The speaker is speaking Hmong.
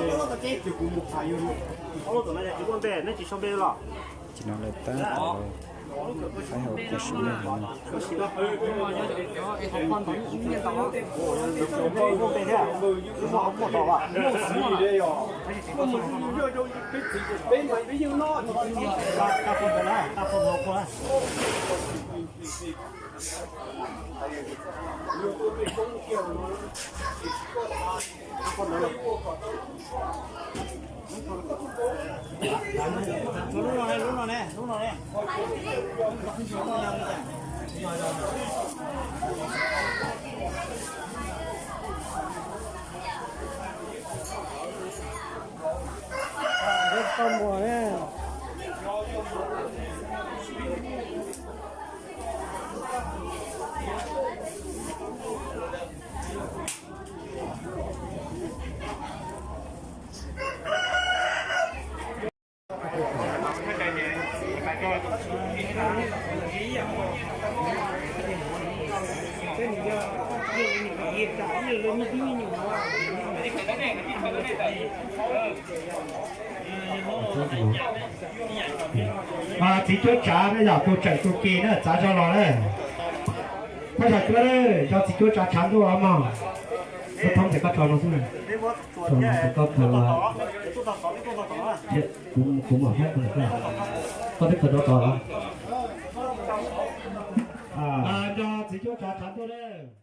Ces no lawv tab tom faib hauv kua sub lej no. Txiv cuab tsav na yog tus tseem tus kis na, txav zog los na. Thaj yog cuab, yog txiv cuab tsav tshav ntuj os mog. Koj thoob ces koj tso no xwb na. Tso no ces koj khaws los. Kuv mam haib koj, koj twb khaws rau tod los. Nrog txiv cuab tsav tshav ntuj na.